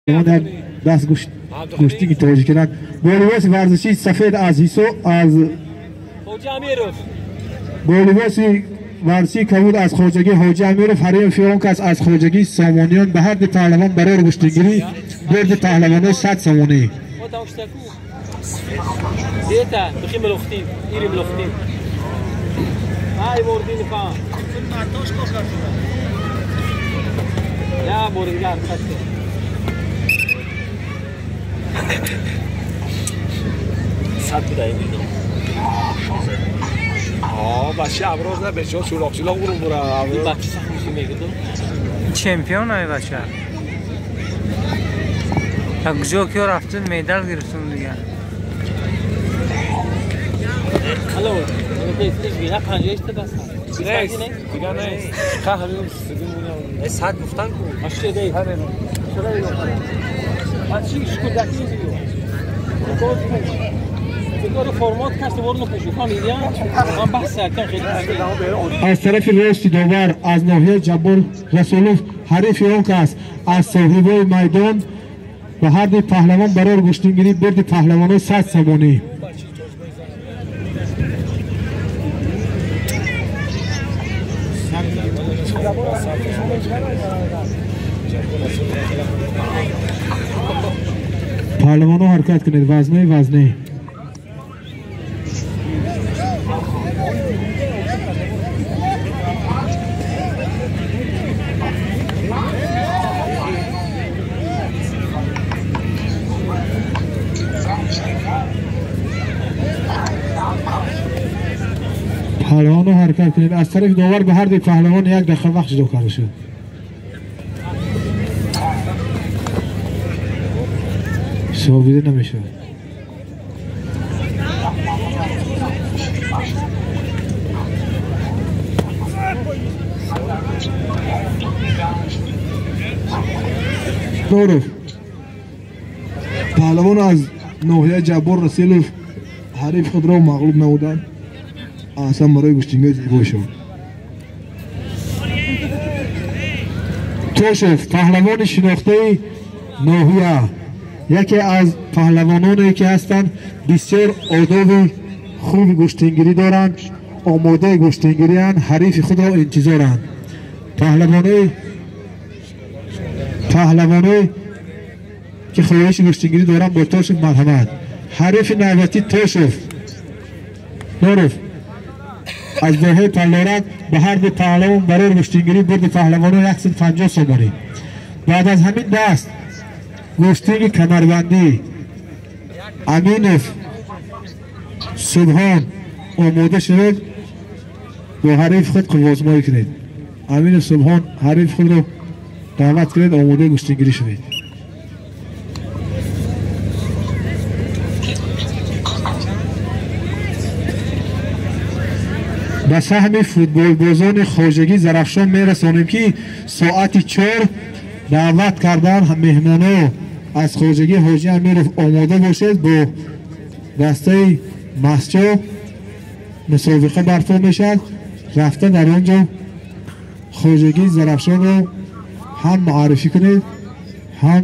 Даст гӯштиги тоҷикинак бо либоси варзишии сафед аз ҳисо аз бо либоси варзишии кабуд аз хоҷагии Ҳоҷи Амиров, ҳарифи он кас аз хоҷагии Сомониён. Ба ҳар ду паҳлавон барори гӯштингирӣ бурди паҳлавоно 100 сомонӣ. بچه ابراز نه بچه ها چولاق چولاق برون برم. این بچه سخت میشه میگه چمپیون های بچه تا کجا که رفتن مدال گرفتن دیگه. الو نه 58 تا دست نیست دیگه نیست. خیلی سیدی صد گفتن کو ماشی دی چرا اینو بچه شکر دکی دیگه از طرف راستی داور از ناحیه جبار رسولов، ҳарифи он кас аз соҳибои майдон. Ба ҳар ду паҳлавон барори гӯштингирӣ бурди паҳлавоно 100 сомонӣ. Паҳлавоно ҳаракат кунед, вазнаи вазне. Паҳлавонро ҳаракат кунед. Аз тарафи довар ба ҳар ду паҳлавон як дақиқа вақт ҷудо карда шуд. Ҳисобида намешавад. Норов паҳлавон аз ноҳияи Ҷаббор Расилов ҳарифи худро мағлуб намуданд. Аҳсан барои гӯштингои зебоишон. Тошев паҳлавони шинохтаи ноҳия, яке аз паҳлавононе ки ҳастанд бисёр одоби хуби гӯштингирӣ доранд, омодаи гӯштингириянд, ҳарифи худро интизоранд. Паҳлавоное ки хоҳиши гӯштингирӣ доранд бо Тошев марҳамат. Ҳарифи навбатӣ Тошев Норов аз ноҳияи Паллорак. Ба ҳар ду паҳлавон барои гӯштингирӣ бурди паҳлавоно 150 сомонӣ. Баъд аз ҳамин даст гӯштинги камарбандӣ Аминов Субҳон омода шавед, бо ҳарифи худ қувваозмоӣ кунед. Аминов Субҳон ҳарифи худро даъват кунед, омодаи гӯштингирӣ шавед. Ба саҳми футболбозони хоҷагӣ Зарафшон мерасонем, ки соати 4 даъват кардан меҳмоно аз хоҷагӣ Ҳоҷи Амиров омода бошед, бо дастаи Масчо мусобиқа барпо мешавад. Рафта дар он ҷо хоҷагии Зарафшонро ҳам муаррифӣ кунед, ҳам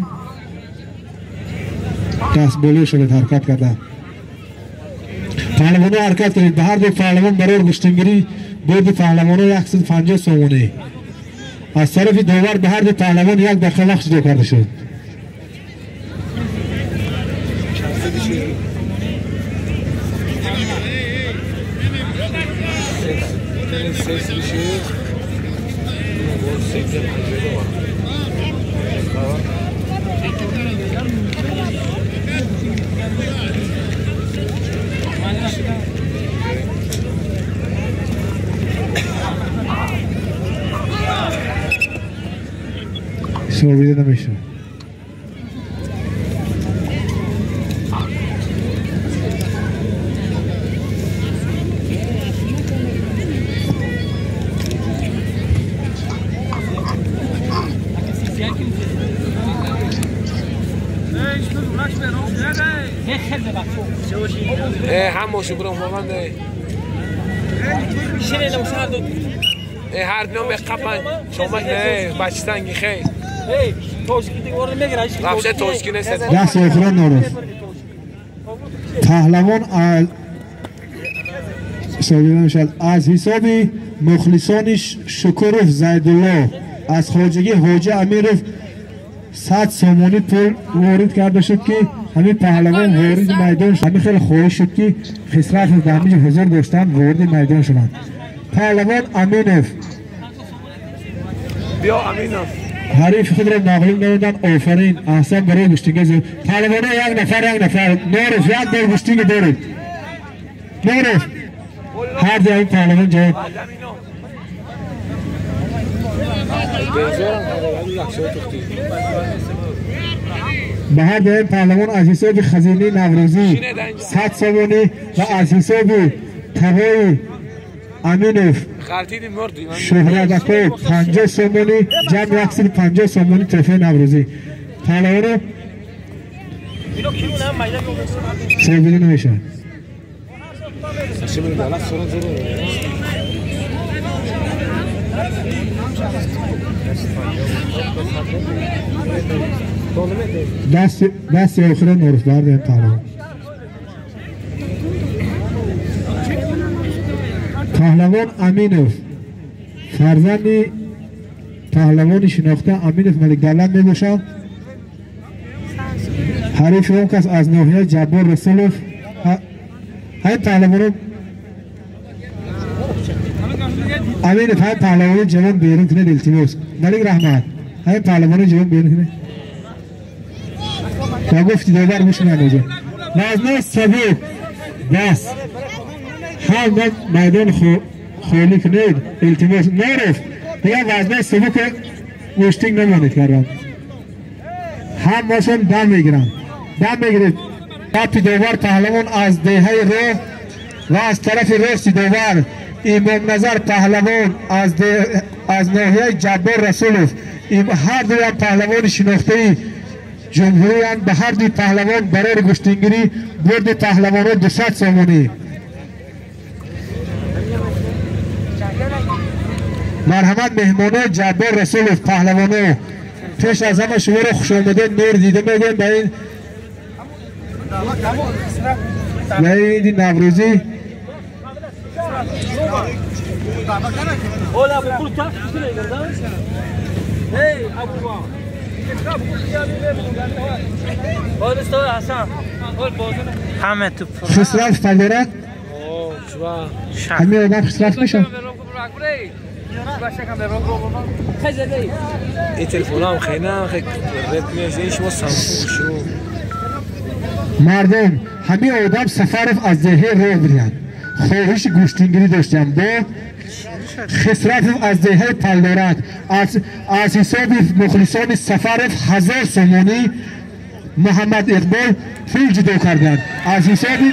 дастболӣ шавед ҳаракат кардан. Паҳлавоно ҳаракат кунед. Ба ҳар ду паҳлавон барои гӯштингирӣ бурди паҳлавоно 150 сомонӣ. Аз тарафи довар ба ҳар ду паҳлавон як дақиқа вақт ҷудо карда шуд. Ҳисобида намешавад. هماشو برام بابنده هر نام قپن شما نه بچه تنگی خیلی. Даст охирон Норов. Паҳлавон аз аз ҳисоби мухлисони Шукуров Зайдулло аз хоҷагӣ Ҳоҷи Амиров 100 сомонӣ пул ворид карда шуд, ки ҳамин паҳлавон вориди майдон шуд. Ҳамин хеле хоҳиш шуд, ки Хисрафов дар ҳамин ҳузур доштанд, вориди майдон шуданд. Паҳлавон Аминов ҳарифи худро мағлуб намуданд. Офарин, аҳсан барои гӯштингез. Паҳлавоно як нафар, як нафар. Норов як бор гӯштинги доред. Норов ҳар ду ҳамин паҳлавон ҷавоб. Ба ҳар дуи паҳлавон аз ҳисоби хазинаи Наврӯзӣ 100 сомонӣ ва аз ҳисоби тағои Аминов Шӯҳратако 50 сомонӣ, ҷамъ 150 сомонӣ тӯҳфаи Наврӯзӣ. Паҳлавоно собида намешавад. Дасти охирон Норов ба ҳар дуи паҳлавон. Паҳлавон Аминов фарзанди паҳлавони шинохта Аминов Маликдавлат мебошад. Ҳарифи он кас аз ноҳияи Ҷаббор Расулов. Ҳамин паҳлавоно Аминов, ҳамин паҳлавони ҷавон берун кунед, илтимос. Малик Раҳмат, ҳамин паҳлавони ҷавон берун кунед. Ба гуфти довар гӯш меандозем. Вазнаи сабук бас ҳама майдон холӣ кунед, илтимос. Норов дигар вазнаи сабук гӯштинг намонед кардам. Ҳамашон дам мегиранд. Дам мегиред. Чапи довар паҳлавон аз деҳаи роҳ ва аз тарафи рости довар Имомназар паҳлавон аз ноҳияи Ҷаббор Расулов. Ҳар дуям паҳлавони шинохтаи ҷумҳуриянд. Ба ҳар дуи паҳлавон барои гӯштингирӣ бурди паҳлавонҳо 200 сомонӣ. Марҳамат меҳмонои Ҷаббор Расулов, паҳлавоно, пеш аз ҳама шуморо хушомадед нур дида мегӯем ба ин иди Наврӯзӣ. Хисраф палдорад? Ҳамин одам хисраф мешавад? Мардум, ҳамин одам Сафаров аз деҳаи роҳ бидиҳад. Хоҳиши гӯштингирӣ доштам бо Хисрафов аз деҳаи Палдорак. Аз ҳисоби мухлисони Сафаров 1000 сомонӣ Муҳаммад Иқбол пул ҷудо карданд. Аз ҳисоби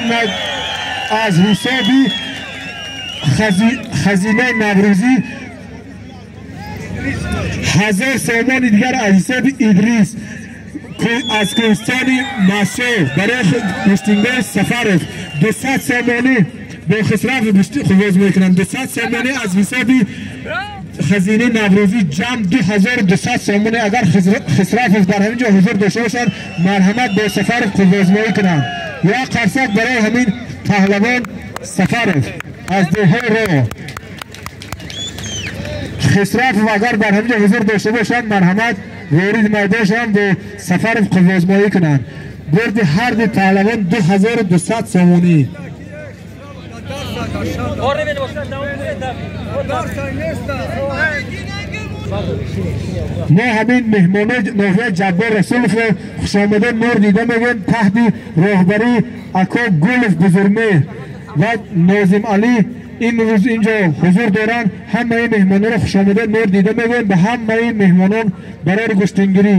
хазинаи Наврӯзӣ 1000 сомони дигар аз ҳисоби Идрис аз кӯҳистони Масо барои гӯштингоҳи Сафаров 200 сомонӣ бо Хисрафов қуввоз мекунанд. 200 сомонӣ аз ҳисоби хазинаи Наврӯзӣ, ҷамъ 2200 сомонӣ. Агар Хисрафов дар ҳамин ҷо ҳузур дошта бошад, марҳамат бо Сафаров қуввозмоӣ кунанд. Як қарсак барои ҳамин паҳлавон Сафаров аз деҳаи роҳ. Хисрафов агар дар ҳамин ҷо ҳузур дошта бошад, марҳамат ворид майдон шаванд, бо Сафаров қуввозмоӣ кунанд. Бурди ҳар ду паҳлавон 2200 сомонӣ. Мо ҳамин меҳмонои ноҳияи Ҷаббор Расуловро хушомадед нур дида мегӯем таҳти роҳбарии ако Гулов Бузургмеҳр ва Нозим Алӣ ин рӯз инҷо ҳузур доранд. Ҳамаи меҳмононро хушомадед нур дида мегӯем. Ба ҳамаи меҳмонон барои гӯштингирӣ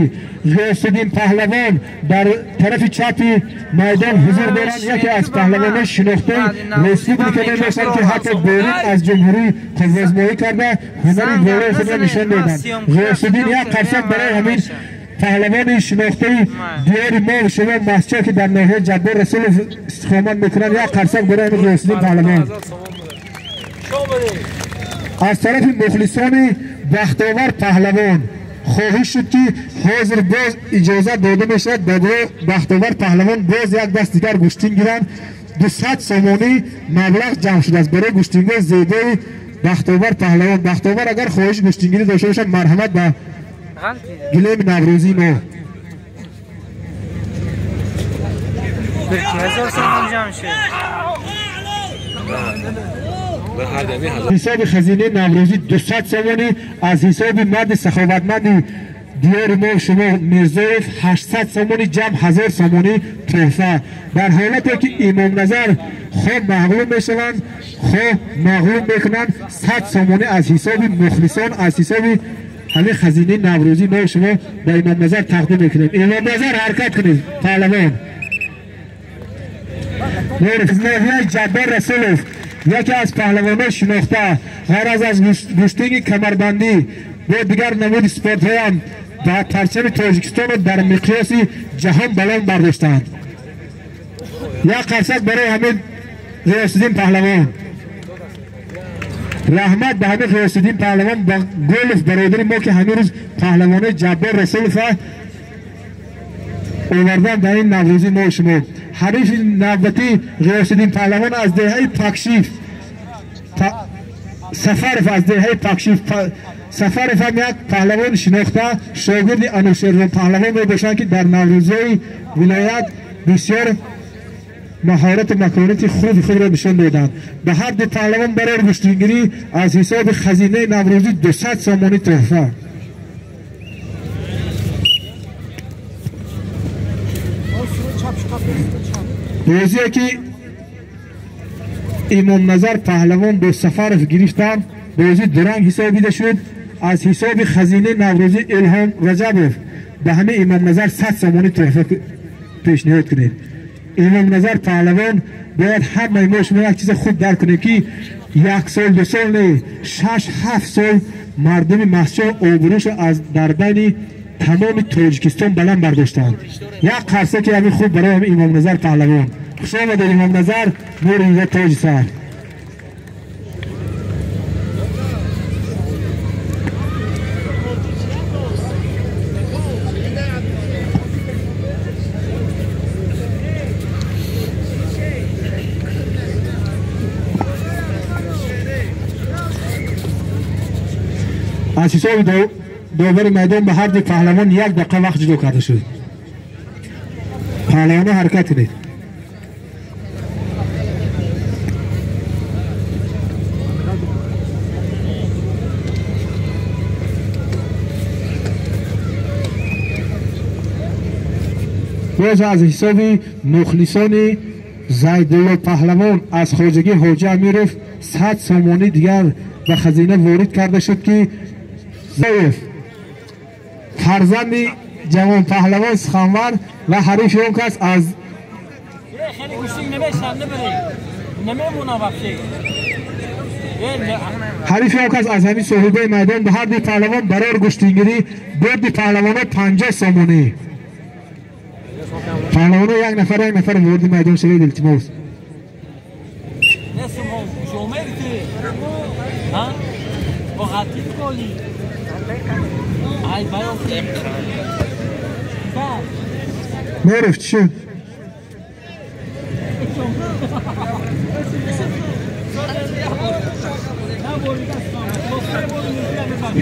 Ғиёсуддин паҳлавон дар тарафи чапи майдон ҳузур доранд. Яке аз паҳлавонои шинохтаи республика мебошанд, ки ҳатто берун аз ҷумҳурӣ қуввозмоӣ карда ҳунари болои худро нишон доданд. Ғиёсуддин як қарсак барои ҳамин паҳлавони шинохтаи диёри мо шумо Масчо, ки дар ноҳияи Ҷаббор Расулов истиқомат мекунанд, як қарсак барои ҳамин Ғиёсуддин паҳлавон. Аз тарафи мухлисони Бахтовар паҳлавон Хоҳиш шуд ки ҳозир боз иҷозат дода мешавад ба Бахтовар паҳлавон боз як даст дигар гӯштин гиранд. 200 сомонӣ маблағ ҷамъ шудааст барои гӯштингоҳи зебои Бахтовар паҳлавон. Бахтовар агар хоҳиши гӯштингирӣ дошта бошад, марҳамат ба гилеми наврӯзии мо. Ҳисоби хазинаи наврӯзӣ 200 сомонӣ, аз ҳисоби марди саховатманди диёри мо шумо Мирзоев 800 сомонӣ, ҷамъ 1000 сомонӣ тӯҳфа. Дар ҳолате ки Имомназар хоҳ мағлуб мешаванд, хоҳ мағлуб мекунанд, 100 сомонӣ аз ҳисоби мухлисон, аз ҳисоби ҳамин хазинаи наврӯзӣ мо шумо ба Имомназар тақдим мекунем. Имомназар ҳаракат кунед, паҳлавон. Ноҳияи Ҷаббор Расулов яке аз паҳлавонои шинохта, ғайр аз гӯштинги камарбандӣ бо дигар намуди спортҳоям ба парчами Тоҷикистонро дар миқёси ҷаҳон баланд бардоштанд. Як қарсак барои ҳамин Ғиёсиддин паҳлавон. Раҳмат ба ҳамин Ғиёсиддин паҳлавон ба Голов бародари мо ки ҳамин рӯз паҳлавонои Ҷаббор Расулова овардан дар ин наврӯзӣ мо шумо. Ҳарифи навбатӣ Ғиёсиддин паҳлавон аз деҳаи Пакшиф, Сафаров аз деҳаи Пакшиф. Сафаров ҳам як паҳлавони шинохта, шогирди Анушервон паҳлавон мебошанд ки дар наврӯзҳои вилоят бисёр маҳорату маконати хуби худро нишон доданд. Ба ҳар ду паҳлавон барои гӯштингирӣ аз ҳисоби хазинаи наврӯзӣ 200 сомонӣ тӯҳфа. Бозие ки Имомназар паҳлавон бо Сафаров гирифтанд, бозӣ дуранг ҳисобида шуд. Аз ҳисоби хазинаи наврӯзӣ Илҳом Раҷабов ба ҳамин Имомназар 100 сомонӣ тӯҳфа пешниҳод кунед. Имомназар паҳлавон бояд ҳамаи мо шумо як чиз хуб дарк кунем ки як сол, ду сол не, 6-7 сол мардуми Мастчоҳ обрӯшо аз дар байни тамоми Тоҷикистон баланд бардоштанд. Як қарсаки ҳамин хуб барои ҳамин Имомназар паҳлавон. Хуш омадед Имомназар, нури дида тоҷи сар. Аз ҳисоби довари майдон ба ҳар ду паҳлавон як дақиқа вақт ҷудо карда шуд. Паҳлавонҳо ҳаракат кунед. Боз аз ҳисоби мухлисони Зайдулло паҳлавон аз хоҷагии Ҳоҷи Амиров 100 сомонӣ дигар ба хазина ворид карда шуд ки Зоев фарзанди ҷавон паҳлавон суханвар ва ҳарифи он кас аз ҳарифи он кас аз ҳамин соҳибаи майдон ба ҳар ду паҳлавон барор гӯштингирӣ бурди паҳлавонҳо 50 сомонӣ. Паҳлавонҳо як нафар як нафар вориди майдон шавед, илтимос. Норов, чӣ шуд?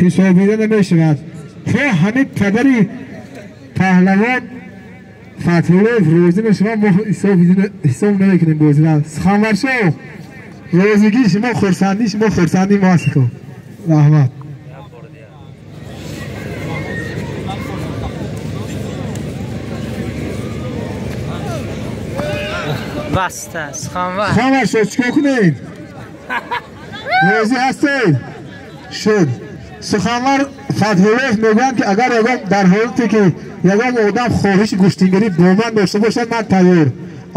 Ҳисобида намешавад. Хоҳ ҳамин падари паҳлавон Фатҳуллоев розӣ мешавад, мо ҳисоб намекунем бозиро. Суханваршо, розигии шумо хурсандии шумо хурсандии мо аст. Раҳмат. Баста, суханвар. Суханваршо, чикор кунед? Розӣ ҳастед? Шуд. Суханвар Фатҳуллоев мегӯянд ки агар ягон дар ҳолате ки ягон одам хоҳиши гӯштингирӣ бо ман дошта бошад, ман тайёр.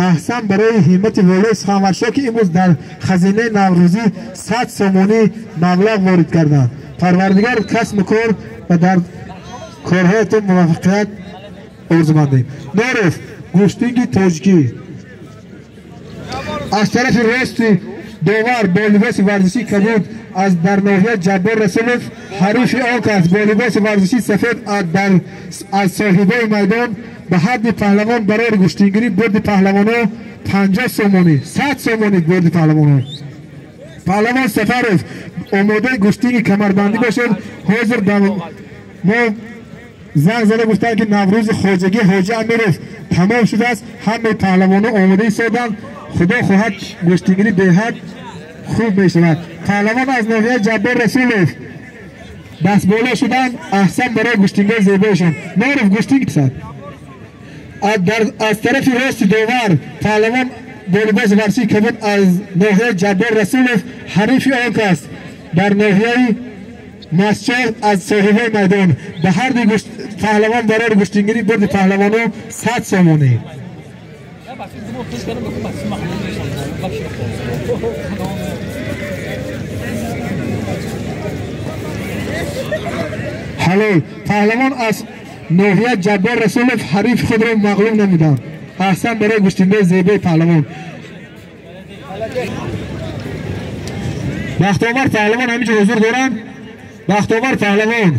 Аҳсан барои ҳиммати волои суханваршо ки имрӯз дар хазинаи наврӯзӣ 100 сомонӣ маблағ ворид карданд. Парвардигор касбу кор ва дар корҳоятон муваффақият орзумандем. Норов, гӯштинги тоҷикӣ. Аз тарафи рости довар бо либоси варзишии кабуд аз дар ноҳияи Ҷаббор Расулов ҳарифи он кас бо либоси варзишии сафед аз соҳибои майдон ба ҳадди паҳлавон барои гӯштингирӣ бурди паҳлавоно 50 сомонӣ, 100 сомонӣ бурди паҳлавоно. Паҳлавон Сафаров омодаи гӯштинги камарбандӣ бошед. Ҳозир мо занг зада гуфтанд, ки Наврӯзи хоҷагӣ Ҳоҷи Амиров тамом шудааст, ҳамаи паҳлавоно омода истоданд. Худо хоҳад гӯштингирӣ беҳад хуб мешавад. Паҳлавон аз ноҳияи Ҷаббор Расулов дастболо шуданд. Аҳсан барои гӯштингои зебояшон. Норов гӯштинг сад. Аз тарафи рости довар паҳлавон бо либоси варзишии кабуд аз ноҳияи Ҷаббор Расулов ҳарифи он кас дар ноҳияи Масчор аз соҳибои майдон ба ҳар ду паҳлавон барои гӯштингирӣ бурди паҳлавоно 100 сомонӣ. Ҳалол. Паҳлавон аз ноҳияи Ҷаббор Расулов ҳарифи худро мағлуб намуданд. Аҳсан барои гӯштингои зебои паҳлавон. Бахтовар паҳлавон ҳаминҷо ҳузур доранд. Бахтовар паҳлавон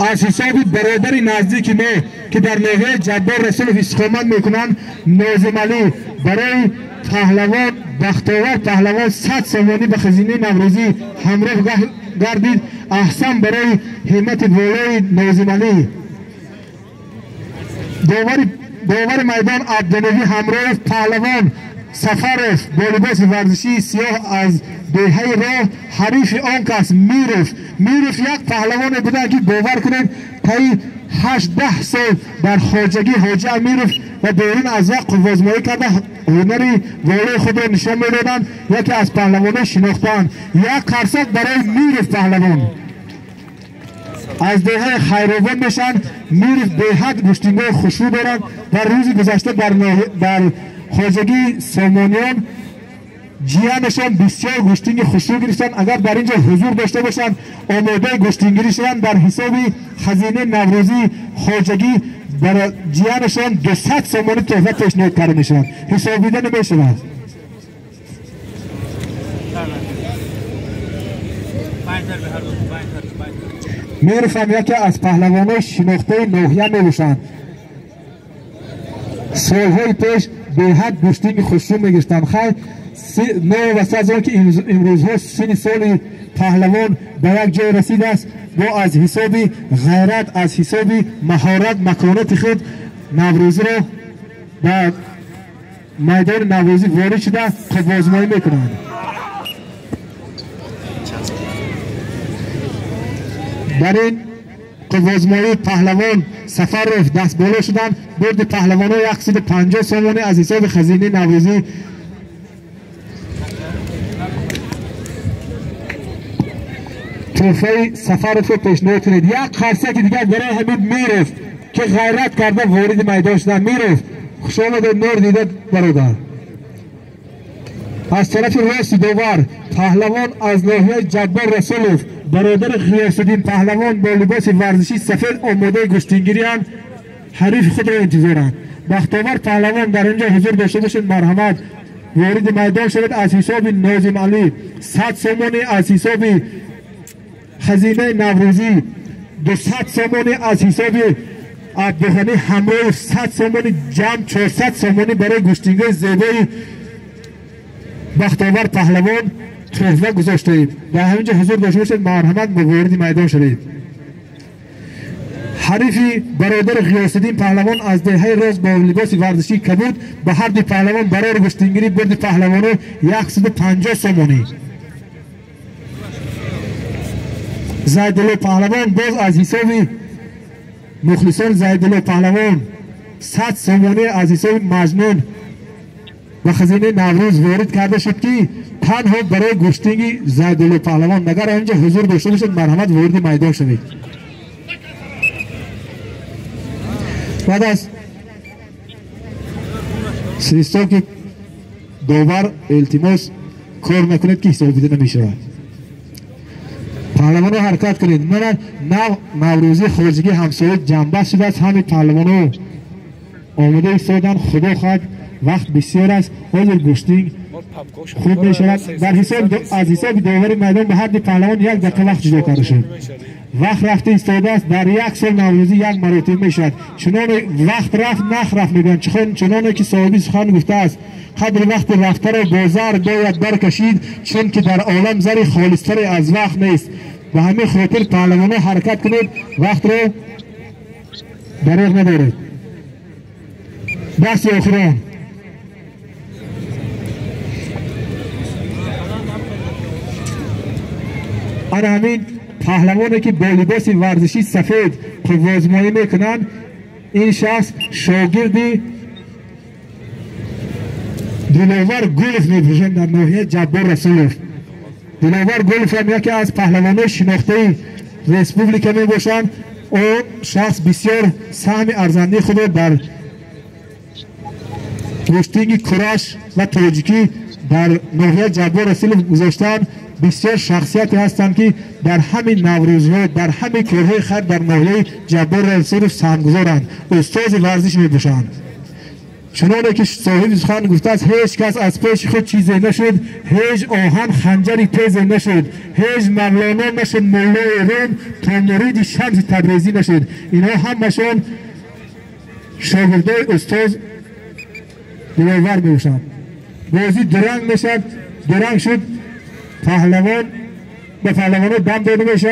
аз ҳисоби бародари наздики мо, ки дар ноҳияи Ҷаббор Расулов истиқомат мекунанд, Нозималӣ барои паҳлавон Бахтовар паҳлавон 100 сомонӣ ба хазинаи наврӯзӣ ҳамроҳ гардид. Аҳсан барои ҳиммати волои Нозималӣ. Довари майдон Абдунавӣ ҳамроҳ паҳлавон Сафаров бо либоси варзишии сиёҳ аз деҳаи роҳ ҳарифи он кас Миров. Миров як паҳлавоне буданд, ки бовар кунед таи 8-10 сол дар хоҷагӣ Ҳоҷи Амиров ва берун аз вақт қуввозмоӣ карда ҳунари волои худро нишон медоданд. Яке аз паҳлавонҳо шинохтаанд. Як қарсак барои Миров паҳлавон. Аз деҳаи Хайробон мешаванд. Миров беҳад гӯштингои хушрӯ доранд. Дар рӯзи гузашта дар хоҷагии Сомониён ҷиянашон бисёр гӯштинги хушрӯ гирифтанд. Агар дар ин ҷо ҳузур дошта бошанд, омодаи гӯштингирӣ шаванд, дар ҳисоби хазинаи наврӯзии хоҷагӣ бар ҷиянашон 200 сомонӣ тӯҳфа пешниҳод карда мешавад. Ҳисобида намешавад. Миров ҳам яке аз паҳлавонои шинохтаи ноҳия мебошанд. Солҳои пеш беҳад гӯштинги хушрӯ мегирифтанд. Хайр, новобаста аз он ки имрӯзҳо синни соли паҳлавон ба як ҷой расидааст, бо аз ҳисоби ғайрат, аз ҳисоби маҳорат, маконати худ наврӯзиро ба майдони наврӯзӣ ворид шуда қуввозмоӣ мекунанд. Дар ин қуввозмоӣ паҳлавон Сафаров дастболо шуданд. Бурди паҳлавоно 150 сомонӣ аз ҳисоби хазинаи наврӯзӣ тӯҳфаи Сафаровро пешниҳод кунед. Як қарсаки дигар барои ҳамин Миров, ки ғайрат карда вориди майдон шуданд. Миров, хуш омадед, нур дида бародар. Аз тарафи рости довар паҳлавон аз ноҳияи Ҷаббор Расулов бародари Ғиёсуддин паҳлавон бо либоси варзишии сафед омодаи гӯштингирианд, ҳарифи худро интизоранд. Бахтовар паҳлавон дар инҷо ҳузур дошта бошед, марҳамат вориди майдон шавед. Аз ҳисоби Нозималӣ 100 сомонӣ, аз ҳисоби хазинаи наврӯзӣ 200 сомонӣ, аз ҳисоби Абдуғанӣ ҳамроҳ 100 сомонӣ, ҷамъ 400 сомонӣ барои гӯштингои зебои Бахтовар паҳлавон тӯҳфа гузоштаем. Дар ҳамин ҷо ҳузур дошта бошед, марҳамат вориди майдон шавед. Ҳарифи бародари Ғиёсуддин паҳлавон аз деҳаи Роз бо либоси варзишии кабуд ба ҳар ду паҳлавон барои гӯштингирӣ бурди паҳлавоно 150 сомонӣ. Зайдулло паҳлавон боз аз ҳисоби мухлисон Зайдулло паҳлавон 100 сомонӣ аз ҳисоби Маҷнун ба хазинаи Наврӯз ворид карда шуд, ки танҳо барои гӯштинги Зайдулло паҳлавон. Агар ҳаминҷо ҳузур дошта бошед, марҳамат вориди майдон шавед. Баъд аз свистоки довар илтимос кор накунед, ки ҳисобида намешавад. Паҳлавонҳо ҳаракат кунед. Мана нав наврӯзии хоҷагӣ ҳамсоя ҷамъбаст шудааст. Ҳамин паҳлавонҳо омода истоданд. Худо хоҳад Вақт бисёр аст. Ҳозир гӯштинг хуб мешавад. Дар ҳисоб аз ҳисоби довари майдон ба ҳар ду паҳлавон 1 дақиқа вақт ҷудо карда шуд. Вақт рафта истодааст. Дар як сол наврӯзӣ 1 маротиба мешавад. Чуноне вақт рафт, нах рафт мегӯянд. Чуноне ки соҳиби сухан гуфтааст, қадри вақти рафтаро бо зар бояд баркашид, чунки дар олам зари холистаре аз вақт нест. Ба ҳамин хотир паҳлавонҳо ҳаракат кунед, вақтро дареғ надоред. Дасти охирон. Ана ҳамин паҳлавоне ки бо либоси варзишӣ сафед қувваозмоӣ мекунанд, ин шахс шогирди Диловар Гулов мебошанд дар ноҳияи Ҷаббор Расулов. Диловар Гулов ҳам яке аз паҳлавонои шинохтаи республика мебошанд. Он шахс бисёр саҳми арзандаи худро дар гӯштинги кураш ва тоҷикӣ дар ноҳияи Ҷаббор Расулов гузоштанд. Бисёр шахсияте ҳастанд ки дар ҳамин наврӯзҳо, дар ҳамин корҳои хайр дар ноҳияи Ҷаббор Расулов саҳмгузоранд, устози варзиш мебошанд. Чуноне ки соҳиби сухан гуфтааст, ҳеҷ кас аз пеши худ чизе нашуд, ҳеҷ оҳан ханҷари тезе нашуд, ҳеҷ мавлоно нашуд муллои рум, то муриди Шамси Табрезӣ нашуд. Инҳо ҳамашон шогирдои устоз Диловар мебошанд. Бозӣ дуранг мешавад, дуранг шуд, паҳлавон ба паҳлавонҳо дам дода мешавад.